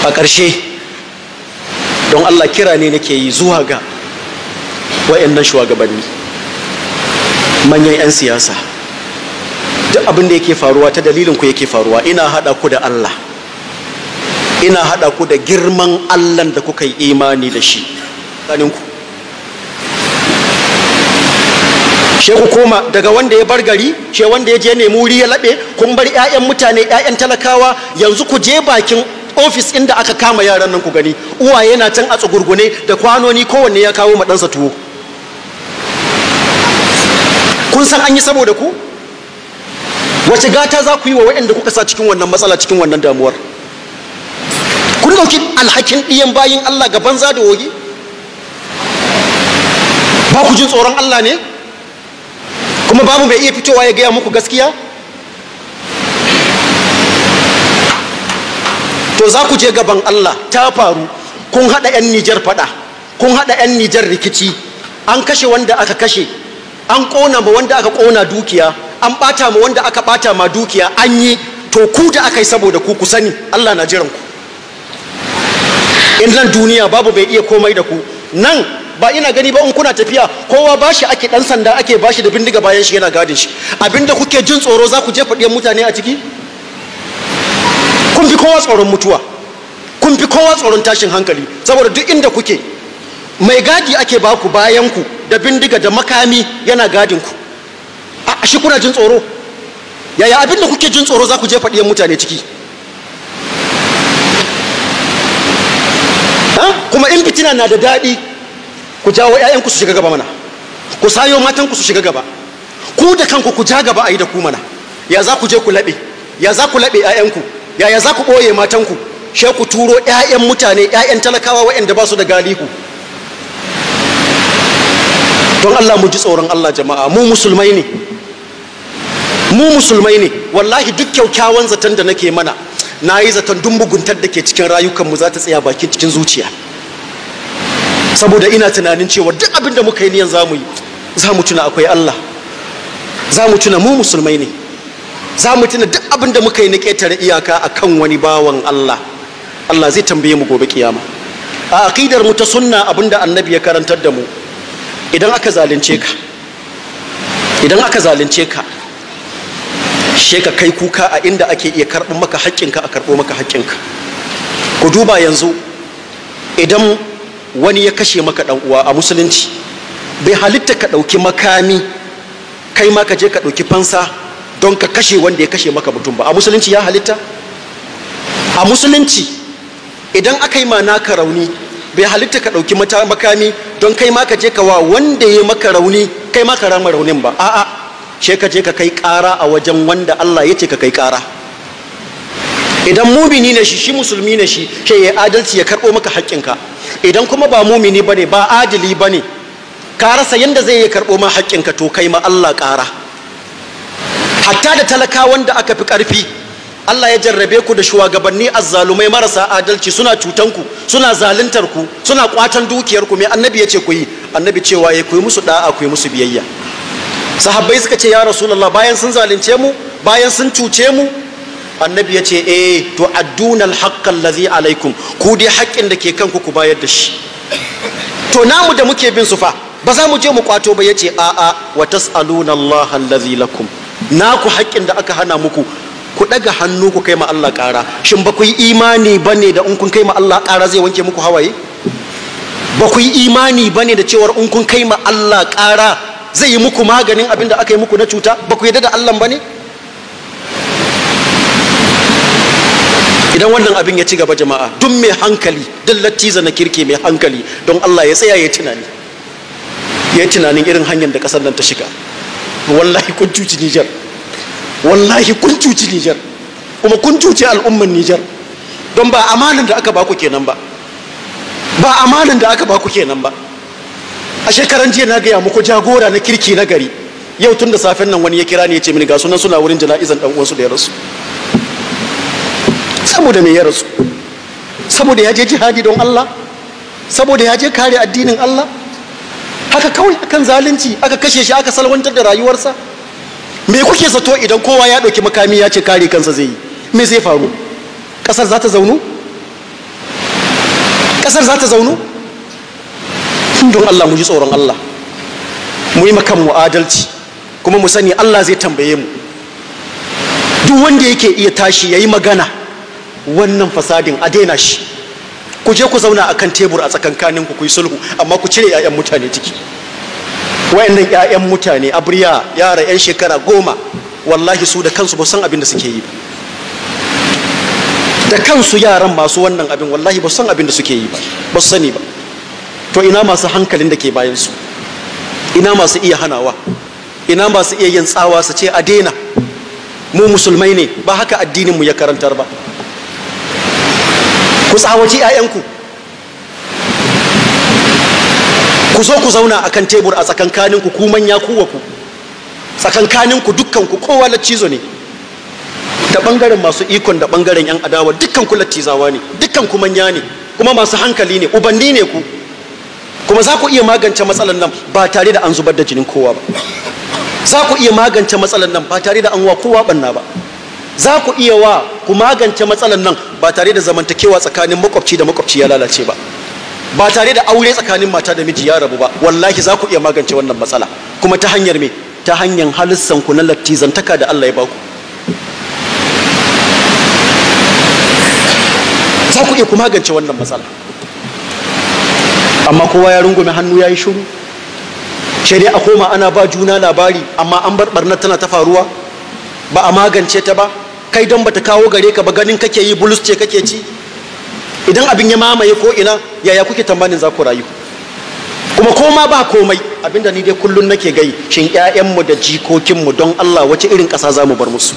A ƙarshe, don Allah kira ne nake yi zuwa ga wayannan shugabanni, manyan 'yan siyasa. Duk abin da yake faruwa ta dalilin ku yake faruwa. Ina haɗa ku da Allah, ina haɗa ku da girman Allah da kuka yi imani da shi. Ku she ku koma daga wanda ya bar gari, she wanda ya je nemi wuri ya laɓe. Kun bar 'ya'yan mutane, 'ya'yan talakawa. Yanzu ku je bakin ofis inda aka kama yaran nan ku gani, uwaye na can a tsugurgune da kwanoni, kowanne ya kawo ma ɗansa tuwo. Kun san an yi saboda ku? Wace gata za ku yi wa waɗanda kuka sa cikin wannan matsala, cikin wannan damuwar? Kun ɗauki alhakin ɗiyan bayin Allah ga banza da wogi? Ba ku jin tsoron Allah ne? Kuma babu mai iya fitowa ya gaya muku gaskiya? To za ku je gaban Allah. Ta faru, kun haɗa 'yan Nijar faɗa, kun haɗa 'yan Nijar rikici, an kashe wanda aka kashe, an ƙona ma wanda aka ƙona dukiya, an ɓata ma wanda aka ɓata ma dukiya, an yi. To ku da aka yi saboda ku, ku sani Allah na jiran ku. In nan duniya babu bai iya komai da ku, nan ba ina gani ba in kuna tafiya kowa bashi ake, dan sanda ake bashi da bindiga bayan shi yana gadin shi. Abinda kuke jin tsoro za ku jefa ɗiyan mutane a ciki? Kun fi kowa tsoron mutuwa, kun fi kowa tsoron tashin hankali, saboda duk inda kuke mai gadi ake baku bayan ku da bindiga da makami yana gadin ku. A shi kuna jin tsoro? Yaya abinda kuke jin tsoro za ku jefa ɗiyan mutane ciki? Kuma in fitina na da daɗi, ku jawo 'ya'yanku su shiga gaba mana, ku sayo matanku su shiga gaba, ku da kanku ku ja gaba a yi da ku mana. Ya za ku je ku laɓe? Ya za ku laɓe 'ya'yanku? Yaya za ku ɓoye matanku? She ku turo 'ya'yan mutane, 'ya'yan talakawa waɗanda ba su da galihu. Don Allah mu ji tsoron Allah jama'a. Mu musulmai ne, mu musulmai ne. Wallahi duk kyaukyawan zaton da nake mana, na yi zaton duk muguntar da ke cikin rayukanmu za ta tsaya bakin cikin zuciya, saboda ina tunanin cewa duk abin da muka yi niyan zamu yi, za mu tuna akwai Allah, za mu tuna mu musulmai ne, za mu tuna duk abin da muka yi na ƙetare iyaka akan wani bawan Allah, Allah zai tambaye mu gobe kiyama. A aqidar mu ta sunna, abin da annabi ya karantar da mu, idan aka zalunce ka, idan aka zalunce ka, she ka kai kuka a inda ake iya karɓo maka haƙƙinka, a karɓo maka haƙƙinka. Ku duba yanzu, idan wani ya kashe maka ɗan uwa a musulunci, bai halitta ka ɗauki makami kai ma ka je ka ɗauki fansa don ka kashe wanda ya kashe maka mutum ba. A musulunci ya halitta? A musulunci idan aka yi ma naka rauni, bai halitta ka ɗauki makami don kai ma ka je ka wa wanda ya maka rauni kai ma ka rama raunin ba. A'a, she ka je ka kai ƙara a wajen wanda Allah ya ce ka kai ƙara. Idan mumini ne shi, shi musulmi ne shi, she ya adalci ya karɓo maka haƙƙinka. Idan kuma ba mumini bane, ba adili bane, ka rasa yanda zai yi karɓo ma haƙƙinka, to kai ma Allah ƙara. Hatta da talakawan da aka fi ƙarfi, Allah ya jarrabe ku da shugabanni azzalumai marasa adalci, suna cutan ku, suna zaluntar ku, suna kwatan dukiyar ku. Me annabi ya ce ku yi? Annabi cewa ya ku yi musu da'a, ku yi musu biyayya. Sahabbai suka ce, ya Rasulullah, bayan sun zalunce mu, bayan sun cuce mu? Annabi ya ce, eh, to adduna alhaqqa allazi alaikum, ku dai haƙƙin da ke kanku ku bayar da shi. To namu da muke bin su fa, ba za mu je mu kwato ba? Yace a'a, wa tasaluna Allah allazi lakum, naku haƙƙin da aka hana muku, ku daga hannu ku kai ma Allah ƙara. Shin ba ku yi imani bane da in kun kai ma Allah ƙara zai wanke muku hawaye? Ba ku yi imani bane da cewar in kun kai ma Allah ƙara zai yi muku maganin abin da aka yi muku na cuta? Ba ku yarda da Allah bane? Idan wannan abin ya ci gaba jama'a, duk mai hankali, duk lattiza na kirki mai hankali, don Allah ya tsaya ya tunani, ya tunanin irin hanyar da kasar nan ta shiga. Wallahi kun cuci Nijar, wallahi kun cuci Nijar, kuma kun cuci al'umman Nijar, don ba amanan da aka baku kenan ba, ba amanan da aka baku kenan ba. A shekaran jiya na gaya muku jagora na kirki na gari. Yau tun da safen nan wani ya kira ni ya ce mini ga sunan suna wurin jana'izan dan uwansu da ya rasu. Saboda me ya rasu? Saboda ya je jihadi don Allah, saboda ya je kare addinin Allah. Haka kawai akan zalunci aka kashe shi, aka salwantar da rayuwarsa. Me kuke zato idan kowa ya ɗauki makami ya ce kare kansa zai yi? Me zai faru? Ƙasar za ta zaunu? Kasar za ta zaunu? Don Allah mu ji tsoron Allah, mu yi makan mu adalci, kuma mu sani Allah zai tambaye mu. Duk wanda yake iya tashi yayi magana wannan fasadin a daina shi. Ku je ku zauna akan tebur a tsakankanin ku, ku yi sulhu, amma ku cire 'ya'yan mutane ciki. Wayannan 'ya'yan mutane abriya, yara 'yan shekara 10, wallahi su da kansu ba san abin da suke yi ba. Da kansu yaran masu wannan abin wallahi ba san abin da suke yi ba, ba su sani ba. To ina masu hankalin da ke bayan su? Ina masu iya hanawa? Ina masu iya yin tsawa su ce a daina? Mu musulmai ne, ba haka addinin mu ya karantar ba. Ku tsawaci 'ya'yanku, ku zo ku zauna akan tebur a tsakankaninku, ku manya ku wa ku tsakankaninku, dukkanku kowa laccizo ne, da bangaren masu ikon da bangaren yan adawa, dukkan ku lattizawa ne, dukkan ku manya ne, kuma masu hankali ne, ubanni ne ku, kuma za ku iya magance matsalar nan ba tare da an zubar da jinin kowa ba. Za ku iya magance matsalar nan ba tare da an wa kowa banna ba. Za ku iya wa ku magance matsalar nan ba tare da zamantakewa tsakanin makwabci da makwabci ya lalace ba, ba tare da aure tsakanin mata da miji ya rabu ba. Wallahi za ku iya magance wannan matsala, kuma ta hanyar me? Ta hanyar halissan ku na lattizantaka da Allah ya baku. Za ku iya ku magance wannan matsala, amma kowa ya rungume hannu ya yi shiru. Sai dai a koma ana ba juna labari, amma an bar barnar tana ta faruwa, ba a magance ta ba. Kai don bata kawo gare ka ba, ganin kake yi bulus ce kake ci. Idan abin ya mamaye ko ina, yaya kuke tamanin za ku rayu? Kuma koma ba komai, abinda ni dai kullun nake gai, shin ƴaƴanmu da jikokinmu don Allah wace irin ƙasa za mu bar musu?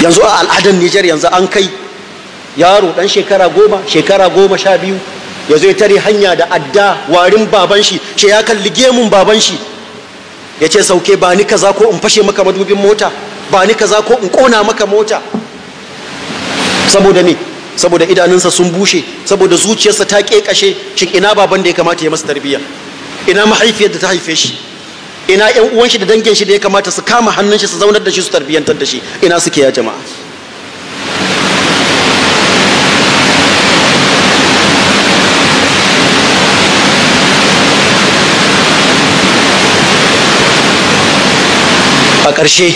Yanzu a al'adar Nijar yanzu an kai yaro dan shekara 10, shekara 12 ya zo ya tare hanya da adda warin baban shi, ce ya kalli gemun baban shi, ya ce sauke, ba ni kaza ko in fashe maka madubin mota, ba ni kaza ko in kona maka mota. Saboda me? Saboda idanunsa sun bushe, saboda zuciyarsa ta kekashe. Shin ina baban da ya kamata ya masa tarbiyya? Ina mahaifiyar da ta haife shi? Ina ƴan uwan shi da dangin shi da ya kamata su kama hannun shi su zaunar da shi su tarbiyyantar da shi? Ina suke ya jama'a? A ƙarshe,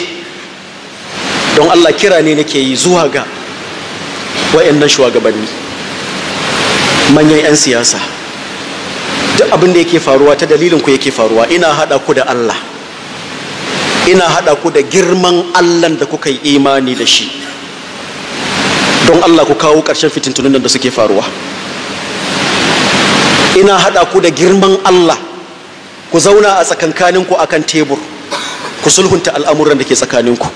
don Allah kira ne nake yi zuwa ga wayannan shugabanni, manyan 'yan siyasa. Duk abin da yake faruwa ta dalilin ku yake faruwa. Ina haɗa ku da Allah, ina haɗa ku da girman Allahn da kuka yi imani da shi. Don Allah ku kawo ƙarshen fitintunan da suke faruwa. Ina haɗa ku da girman Allah, ku zauna a tsakankaninku akan tebur, ku sulhunta al'amuran da ke tsakaninku.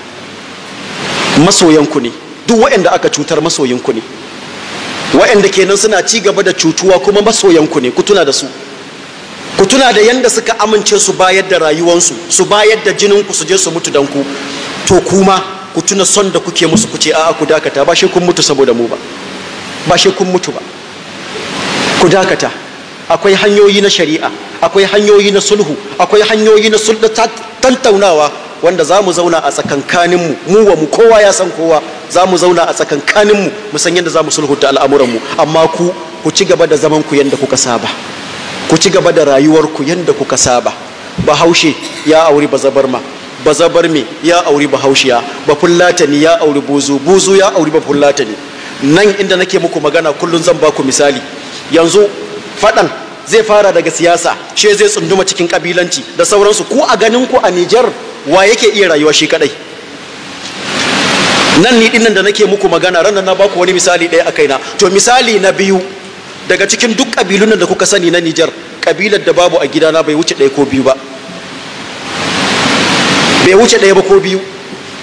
Masoyanku ne, duk waɗanda aka cutar masoyinku ne, waɗanda kenan suna ci gaba da cutuwa kuma masoyanku ne. Ku tuna da su, ku tuna da yanda suka amince su bayar da rayuwansu, su bayar da jininku, su je su mutu dan ku. To kuma ku tuna son da kuke musu, ku ce a'a ku dakata, ba shi kun mutu saboda mu ba, ba shi kun mutu ba, ku dakata. Akwai hanyoyi na shari'a, akwai hanyoyi na sulhu, akwai hanyoyi na sulhu tantaunawa, wanda za mu zauna a tsakankaninmu, mu wa mu, kowa ya san kowa, za mu zauna a tsakankaninmu mu san yadda za mu sulhunta al'amuranmu. Amma ku ci gaba da zaman ku yadda kuka saba, ku ci gaba da rayuwarku yadda kuka saba. Bahaushe ya auri bazabarma, bazabarme ya auri bahaushiya, bafullatani ya auri buzu, buzu ya auri bafullatani. Nan inda nake muku magana kullum zan baku misali. Yanzu faɗan zai fara daga siyasa, she zai tsunduma cikin kabilanci da sauransu. Ku a ganin ku a Nijar wa yake iya rayuwa shi kadai? Nan ni dinnan da nake muku magana, ranar na baku wani misali ɗaya a kaina. To misali na biyu, daga cikin duk kabilun da kuka sani na Nijar, kabilar da babu a gidana bai wuce ɗaya ko biyu ba, bai wuce ɗaya ba ko biyu.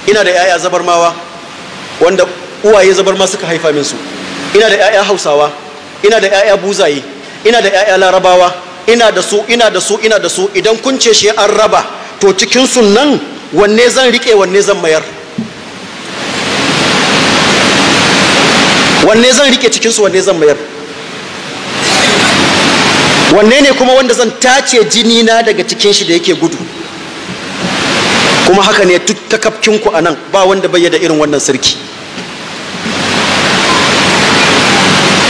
Ina da 'ya'ya zabarmawa wanda uwaye zabarma suka haifa min su, ina da 'ya'ya Hausawa, ina da 'ya'ya buzaye, ina da 'ya'ya Larabawa, ina da su, ina da su, ina da su. Idan kun ce shi an raba, to cikin sunan wanne zan rike, wanne zan mayar? Wanne zan rike cikin su, wanne zan mayar? Wanne ne kuma wanda zan tace jini na daga cikin shi da yake gudu? Kuma haka ne duk takafkinku a nan, ba wanda bai da irin wannan sarki.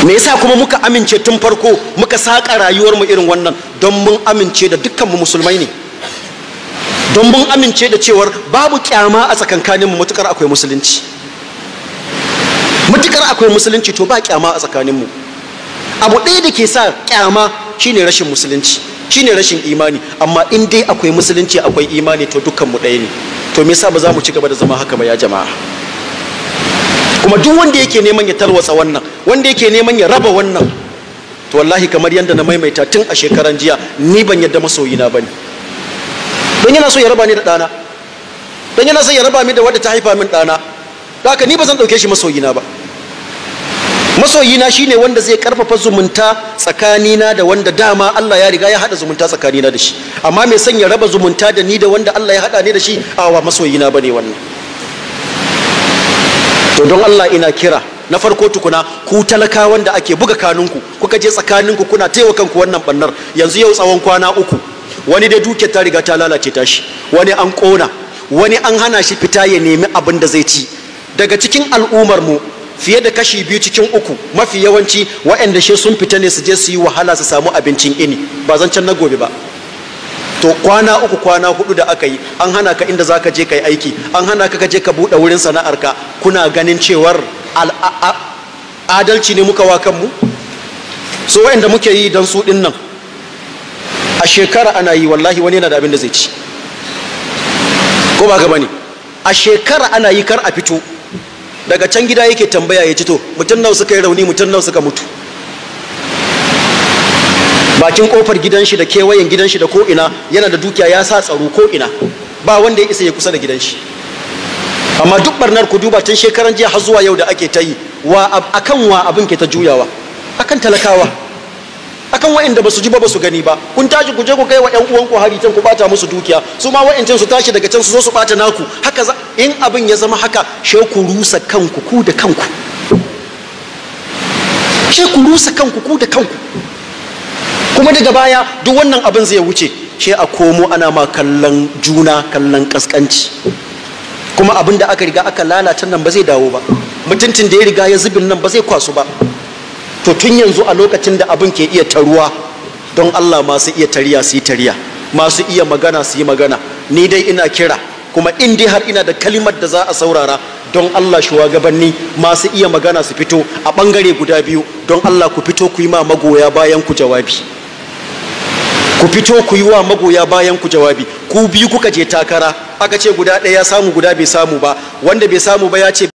Me yasa kuma muka amince tun farko muka saka rayuwar mu irin wannan? Don mun amince da dukkan mu musulmai ne, don mun amince da cewar babu kyama a tsakankanin mu matukar akwai musulunci. Matukar akwai musulunci to ba kyama a tsakanin mu. Abu ɗaya da ke sa kyama shine rashin musulunci, shine rashin imani. Amma in dai akwai musulunci akwai imani to dukkan mu ɗaya ne. To me yasa ba za mu ci gaba da zama haka ba ya jama'a? Kuma duk wanda yake neman ya tarwatsa wannan, wanda yake neman ya raba wannan, to wallahi kamar yadda na maimaita tun a shekaran jiya, ni ban yadda masoyina bane. Don yana so ya raba ni da ɗana, don yana so ya raba ni da wadda ta haifa min ɗana. Haka ni ba zan ɗauke shi masoyina ba. Masoyina shine wanda zai karfafa zumunta tsakanina da wanda dama Allah ya riga ya hada zumunta tsakanina da shi. Amma mai son ya raba zumunta da ni da wanda Allah ya hada ni da shi, awa masoyina bane wannan. To don Allah ina kira na farko tukuna ku talakawan da ake buga kanunku, kuka je tsakaninku kuna taiwa kanku wannan bannar. Yanzu yau tsawon kwana 3, wani dai dukiyar ta riga ta lalace tashi, wani an kona, wani an hana shi fita ya nemi abin da zai ci. Daga cikin al'ummar mu fiye da kashi 2 cikin 3 mafi yawanci waɗanda shi sun fita ne su je su yi wahala su samu abincin ini, ba zancen na gobe ba. To kwana 3 kwana 4 da aka yi, an hana ka inda zaka je kai aiki, an hana ka je ka buɗe wurin sana'arka. Kuna ganin cewar adalci ne muka wa kanmu? So waɗanda muke yi don su ɗin nan a shekara ana yi, wallahi wani yana da abin da zai ci, ko ba gaba ne? A shekara ana yi kar a fito. Daga can gida yake tambaya ya ci to mutum nawa suka yi rauni, mutum nawa suka mutu. Bakin kofar gidan shi da kewayen gidan shi da ko ina yana da dukiya, ya sa tsaro ko ina, ba wanda ya isa ya kusa da gidan shi. Amma duk barnar ku duba tun shekaran jiya har zuwa yau da ake ta yi, wa akan wa abin ke ta juyawa? Akan talakawa, akan wa'inda basu ji ba basu gani ba. Kun tashi ku je ku kai wa ƴan uwanku hari can ku bata musu dukiya, su ma wa'incan su tashi daga can su zo su bata naku. Haka in abin ya zama haka, she ku rusa kanku ku da kanku, she ku rusa kanku ku da kanku. Kuma daga baya duk wannan abin zai wuce, she a komo ana ma kallon juna kallon kaskanci. Kuma abin da aka riga aka lalata nan ba zai dawo ba, mutuncin da ya riga ya zubin nan ba zai kwasu ba. To tun yanzu a lokacin da abin ke iya taruwa, don Allah masu iya tariya su yi tariya, masu iya magana su yi magana. Ni dai ina kira, kuma in dai har ina da kalimar da za a saurara, don Allah shugabanni masu iya magana su fito a bangare guda biyu. Don Allah ku fito ku yi ma magoya bayan ku jawabi, ku fito ku yi wa magoya bayan ku jawabi. Ku biyu kuka je takara, aka ce guda ɗaya ya samu guda bai samu ba, wanda bai samu ba ya ce